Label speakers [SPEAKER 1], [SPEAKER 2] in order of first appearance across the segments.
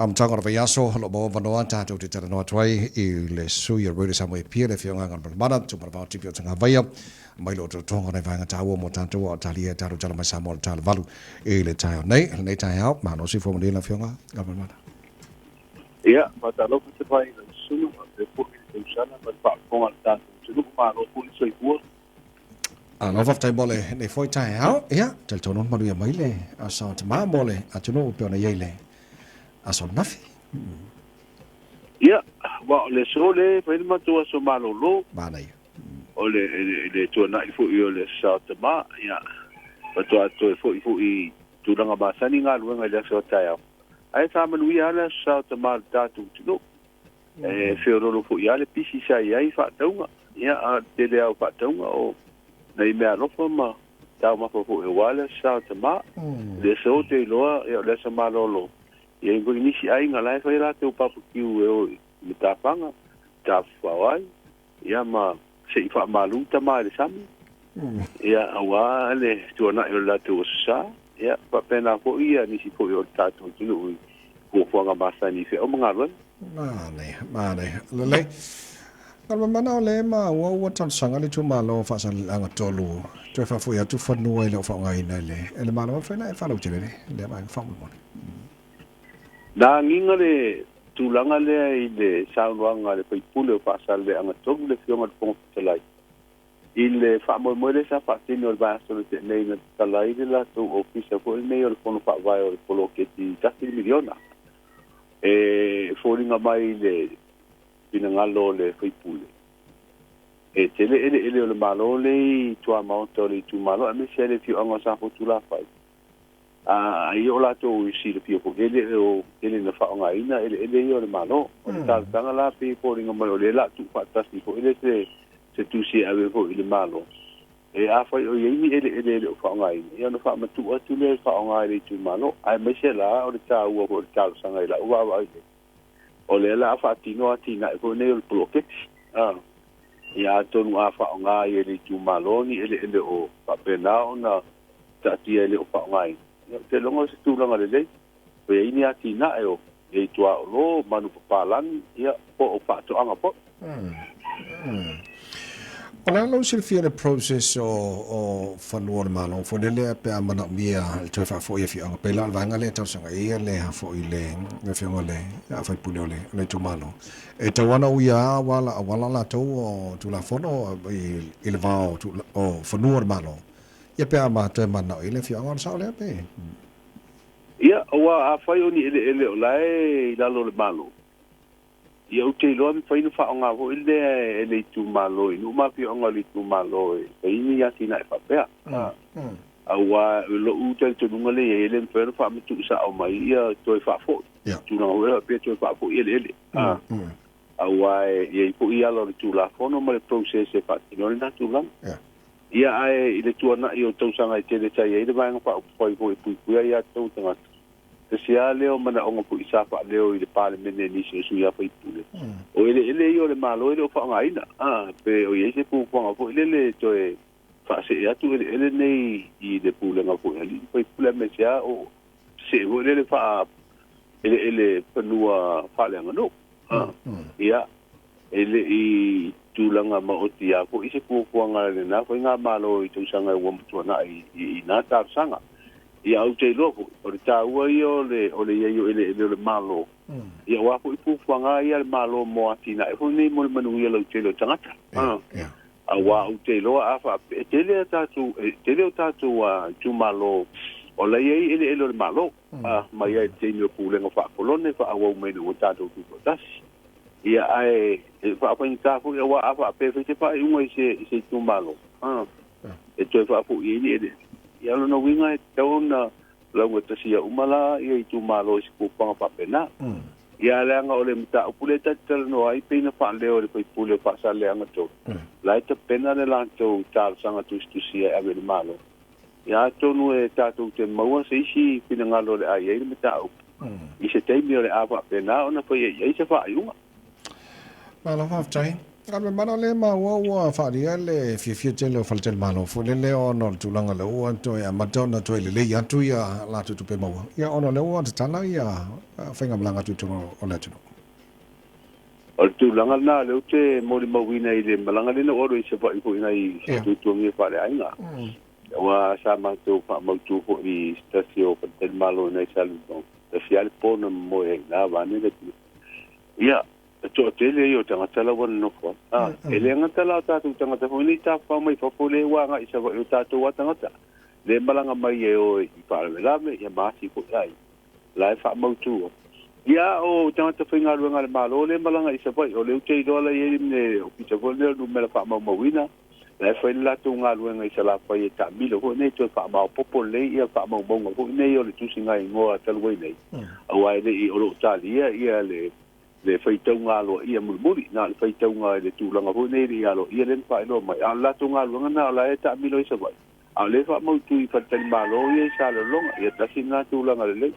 [SPEAKER 1] Amataga o le vaiaso, o lo o maua avanoa tatou te talanoa atu ai i le sui o Radio Samoa Apia, le Afioga Galumalemana, Tumalavao Tipi o Tagavaia, mai le otootoga o nai vaega taua mo tatou a o talia e tatou tala mai Samoa le tala valu i le taeao nei. Lenei taeao, malo soifua manuia le Afioga Galumalemana.
[SPEAKER 2] Ia, faatalofa te fai i lau susuga, faapea foi le tausaga ma le faafofoga a le tatou atunuu, malo foi le soifua.
[SPEAKER 1] Malo faafetai mo lenei foi taeao. Ia, talitonu manuia mai le aso Tamā mo le atunuu pei ona i ai le aso ananafi.
[SPEAKER 2] Ia, aua o le aso lea e fai le matou aso malolo.
[SPEAKER 1] Manaia.
[SPEAKER 2] O le, le, le tuanai foi o le Aso Tamā, ia, faatoa toe foi foi i tulaga masani galuega i le aso a taeao. Ae faamanuia lava le Aso Tamā i le tatou atunuu. E feololo foi lava le pisi sa i ai faatauga. Ia, a o le tele lava o faatauga o nai meaalofa ma taumafa foi aua le Aso Sa o Tamā. O le aso ou te iloa, ia o le aso malolo. E i ai foi nisi aiga la e fai a latou barbecue e o i matafaga, tafafao ai, ia ma se i faamalu tama i le sami, ia aua le tuanai o le latou Aso Sa. Ia faapena foi ia nisi foi o le tatou atunuu i fuafuaga masani i feau ma galuega.
[SPEAKER 1] Manaia, manaia. Lelei. Galumalemana o lea e maua ua talosaga le itumalo o Faasaleleaga 3 toe faafoi atu fanua e le o faaaogaina e le e le Malo. E mafai ona e faalautele le lea vaega faamolemole.
[SPEAKER 2] Na agiga le tulaga lea i le saunoaga a le sui usufono o Faasaleleaga 3 le Afioga i le Fofoga Fetalai i le faamoemoe lea sa faatino i le vaiaso na tea nei na tatala ai le latou ofisa foi lenei o le Fono Faavae o le poloketi $1 miliona. E foliga mai i le finagalo o le sui usufono, e tele eleele o le Malo lea i tuamaota o le itumalo aemaise le afioaga o Safotulafai. Ai o latou i silafia foi e le o tele na faaaogaina eleele ia o le Malo. O le talosaga la pei e foliga mai o lea o le a tuufaatasi foi le se tusi e ave foi i le Malo. E afai o i ai ni eleele e le o faaaogaina, ia ona faamatuu atu lea e faaaoga e le itumalo. Aemaise la o le taua foi o le talosaga i lau vaavaai i ai, o lea o le a faatino atinae foi nei o le poloketi. Ia atonu a faaaoga ai e le itumalo ni eleele o faapena ona taatia e le o faaaogaina, ia ou te iloga o se tulaga lelei. O i ai ni atinae o i ai tuaolo, manupapalagi, ia, po o faatoaga foi.
[SPEAKER 1] O le a lou silafia i le process o fanua o le Malo foi lele pe a manaomia le toe faafoi afioaga pei la o le vaega lea e talosaga ai le foi le afioga le sui usufono o le itumalo e tau ana uia auala auala latou o Tulafono i le va o fanua o le Malo ia pe a ma toe mananao i le afioaga o le sao lea pe.
[SPEAKER 2] Ia, aua afai o ni eleele o la e i lalo o le Malo, ia ou te iloa e mafai ona faaaoga foi lea e le itumalo i nuu ma afioaga o le itumalo e fai ni atinae faapea. Aua o lou talitonuga lea e i ai, e le mafai ona faamatuu sao mai ia toe faafoi. Tulaga foi lea faapea toe faafoi eleele. Aua e i ai foi ala o le Tulafono ma le process e faatino ai lena tulaga. Ia ae i le tuanai o tausaga e tele sa i ai le Vaega Faaupufai foi e puipuia ai aiatatau a tagata, tasi lava lea o manaoga foi sa faaleo i le Palemene e nisi o sui usufono, o eleele ia o le Malo e le o faaaogaina, pe o i ai se fuafuaga foi lele e toe faasee atu eleele nei i le pulega foi a alii ma faipule aemaise lava o see foi lele faa eleele fanua faaleaganuu. Ia, e le i tulaga maoti lava foi se fuafuaga a lena faigamalo i tausaga ua matuanai i na talosaga. Ia, ou te iloa foi, o le taua ia o le o le i ai o eleele o le Malo, ia aua foi fuafuaga ia a le Malo mo atinae foi nei mo le manuia lautele o tagata. Aua ou te iloa a faapea, e tele a tatou, e tele o tatou itumalo o la e i ai eleele o le Malo, mai ai i le taimi o pulega faakolone faaauau mai ina ua tatou tutoatasi. Ia, ae e faafaigata foi aua a faapea e fai se faaiuga i se, i se itumalo, e toe faafoi ai ni eleele. Ia, o lona uiga e tatau ona laugatasia uma la ia itumalo i se fuafuaga faapena. Ia, leaga o le mataupu lea ta te talanoa ai pei na faaleo e le sui usufono o Faasaleleaga 3, la e tapena le latou talosaga tusitusia e ave i le Malo. Ia, atonu e tatou te maua se isi finagalo o le a i ai le mataupu i se taimi o le a faapena ona faia i ai se faaiuga.
[SPEAKER 1] Malo faafetai. Ka mana le ma ua ua whaaria le fiafia tele o faletalimalo foi lele ona o le tulaga le ua toe amata ona toe lelei atu ia latou tupe maua. Ia ona o lea ua tatala ia faigamalaga atu i totonu o le atunuu.
[SPEAKER 2] O le tulaga lena lea ou te molimauina i le malaga lea na ou alu ai i Savaii foi nai tuatuagia faaleaiga. Aua sa matou faamautu foi i se tasi o faletalimalo i nai Salelologa, tasi lava le po na momoe ai i ina vaeane le atunuu. Ia, e toatele ia o tagata la ua nonofo ai. E le gata la o tatou tagata foi nei tafafao mai fafo lea ua agai i Savaii, o tatou lava tagata lea e malaga mai e o i faalavelave ia ma asi foi aiga la e faamautu ai. Ia, o tagata faigaluega a le Malo lea e malaga i Savaii, o lea ou te iloa la e i ai le ofisa foi lea o le numera faamaumauina, la e fai le latou galuega i Salafai e taamilo foi nei toe faamaopoopo lelei ia faamaumauga foi nei o le tusiga igoa talu ai nei, aua e le i o lo o talia ia le faitauga aloaia mulimuli, na o le faitauga i le tulaga foi nei le aloaia lea na faailoa mai. A o le latou galuega lena o la e taamilo i Savaii, a o lea e faamautu i faletalimalo ia i Salelologa. Ia tasi lena tulaga lelei.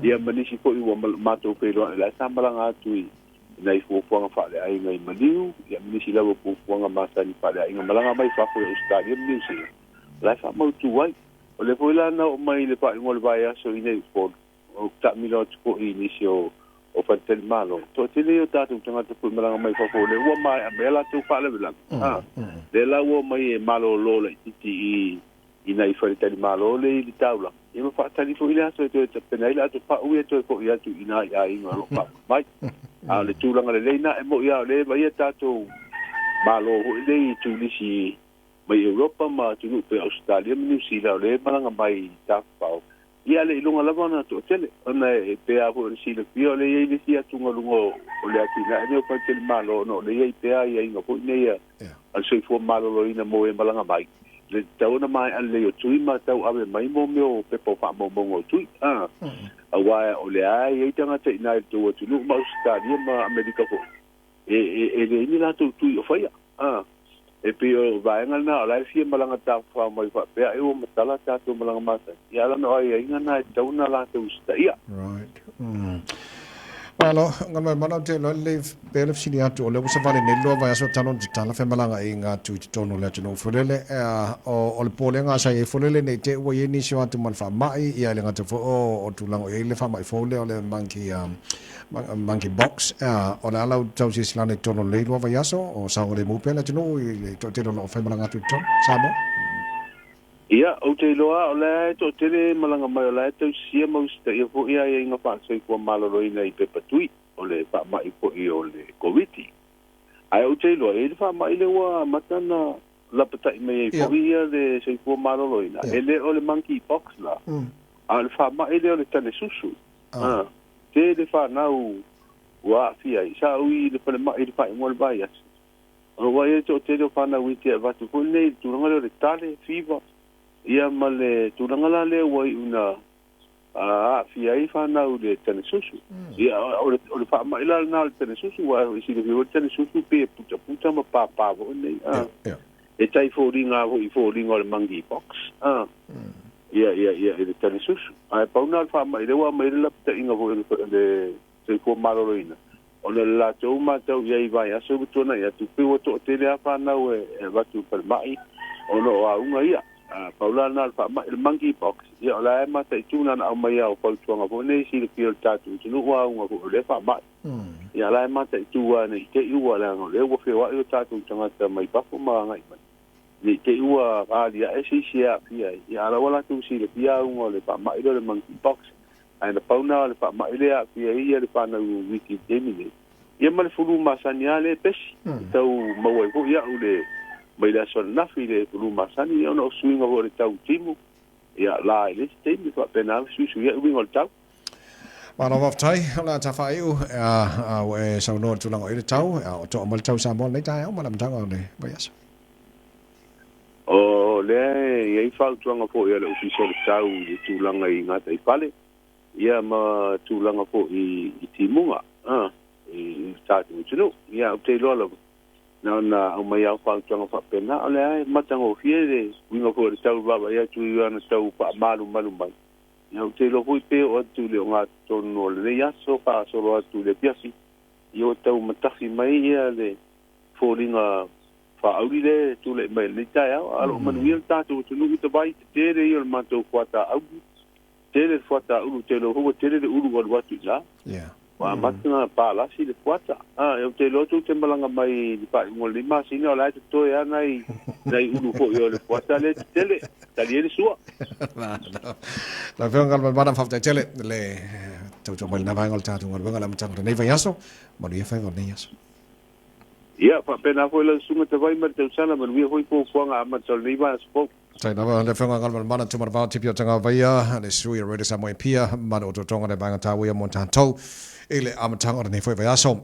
[SPEAKER 2] Ia ma nisi foi ua matou feiloai la e sa malaga atu i nai fuafuaga faaleaiga i Maliu, ia ma nisi lava fuafuaga masani faaleaiga malaga mai fafo i Ausetalia ma Niu Sila, la e faamautu ai. O lea foi la na oo mai i le faaiuga o le vaiaso i nei Upolu, ou te taamilo atu foi i nisi o faletalimalo, toatele ia o tatou tagata foi malaga mai fafo o lea ua maea mai a latou faalavelave. Lea la ua omai e malolo laitiiti i nai faletalimalo lea i le taulaga, ia ma faatali foi le aso e toe tapena ai le ato pau ia toe foi atu i nai aiga o lo o faamoe mai. A o le tulaga lelei na e moi lava o lea e vaai tatou malo foi nei i turisi mai Europa ma atunuu pei o Ausetalia ma Niu Sila o lea e malaga mai i tafafao, ia le iloga lava ona toatele, ona e pei lava foi ona silafia o lea e i ai le isi atugaluga o le atinae lenei o faletalimalo, ona o lea e i ai pea aiaiga foi nei a le soifua maloloina mo e malaga mai, le tatau ona maea lelei o tui ma tau ave mai mo mea o pepa o faamaumauga o tui. Aua o lea e i ai tagata i ina i le tou atunuu ma Ausetalia ma Amerika foi, e leai ni latou tui o faia. E pei o vaega lena o la e fia malaga tafafao mai faapea ai ua matala tatou malaga masani. Ia ala ona o aiaiga na e tatau ona latou usitaia.
[SPEAKER 1] Right. Malo, nga mai mana te loa le pe le fesili atu o le ua savali nei 2 vaiaso talu ona tatala femalagaaiga atu i totonu o le atunuu folele o le polega sa i ai folele nei te ua i ai nisi o atu ma le faamai ia le gata foi o tulaga o i ai le faamai fou lea o le monkey box o le ala o tau silasilana i totonu o lenei 2 vaiaso o saogalemu pea le atunuu i le toatele o lo o faimalaga atu i totonu Samoa.
[SPEAKER 2] Ia, ou te iloa o lea e toatele malaga mai o la e tausisia ma usitaia foi aiaiga faasoifua maloloina i pepa tui o le faamai foi o le Koviti. Ae ou te iloa e i ai le faamai lea ua amata ona lapatai mai ai foi ia le soifua maloloina. E le o le monkey pox la, a o le faamai lea o le tane susu. Tele fanau ua aafia ai. Sa ou i le falemai i le faaiuga o le vaiaso. Aua e toatele o fanau iti e avatu foi nei i le tulaga lea o le tale, fiva, ia ma le tulaga la lea ua iu ina aafia ai fanau i le tane susu. Ia, o le faamai la lena o le tane susu, aua e silafia foi le tane susu pei e putaputa ma pāpā foi nei. E tai foliga foi i foliga o le monkey pox. Ia, ia, ia, i le tane susu. Ae pau lena o le faamai lea ua aumai ai le lapataiga foi o le soifua maloloina, ona o le latou matau i ai i vaiaso ua tuanai atu, pei ua toatele lava fanau e avatu i falemai ona o auga ia. Pau la lena o le faamai, le monkey pox, ia o la e mataitu na ona aumai lava o fautuaga foi nei silafia o le tatou atunuu auga foi o lea faamai. Ia la e mataitu lava nei te i ua leaga o lea ua feoai o tatou tagata mai fafo ma agai mai. Nei te i ua aliae se isi e aafia ai, ia a la ua latou silafia auga o le faamai lea o le monkey pox. Ae na pau na o le faamai lea e aafia ai ia le fanau wiki i le taimi nei. Ia ma le fulu masani lava lea e pesi. E tau maua ai foi au le mai le aso ananafi le fulu masani ia ona o suiga foi o le tau timu. Ia la i le isi taimi faapena le suisui ai uiga o le tau.
[SPEAKER 1] Malo faafetai, o le a tafaiu ua e saunoa i le tulaga o i le tau, o toa mai le tau Samoa lenei taeao ma le amataga o le vaiaso.
[SPEAKER 2] O lea e i ai fautuaga foi a le Ofisa o le Tau i le tulaga i gataifale, ia ma tulaga foi i timuga i le tatou atunuu. Ia, ou te iloa lava, na ona aumai lava o fautuaga faapena, o lea e matagofie le uiga foi o le tau i vaavaai atu i ana tau faamalumalu mai. Ia, ou te iloa foi pe oo atu i le ogatotonu o lenei aso faasolo atu i le afiafi, ia ua tau matafi mai ia le Foliga faauli le tula'i mai lenei taeao, a o lo'o manuia le tatou atunuu tavai tetele ia o le matou fuata aulu tele le fuata ulu tele ua tele le ulu alu atu i ua amata na palasi le fuata a e ou te iloa tou te malaga mai i le faaiuga o lenei masina o la e totoe a nai nai ulu fo'i o le fuata le tetele tali ai le sua.
[SPEAKER 1] Lau Afioga Galumalemana, faafetai tele le tautua mai lena vaega o le tatou galuega le amataga o lenei vaiaso. Manuia faiva o lenei aso.
[SPEAKER 2] Ia faapena foi lau susuga Tavai ma le tausala manuia foi fuafuaga amata o lenei vaiaso fou.
[SPEAKER 1] Tai lava le Afioga Galumalemana Tumanavao Tipi o Tagavaia, le sui o Radio Samoa i Apia, ma le otootoga le vaega taua ia mo tatou i le amataga o lenei foi vaiaso.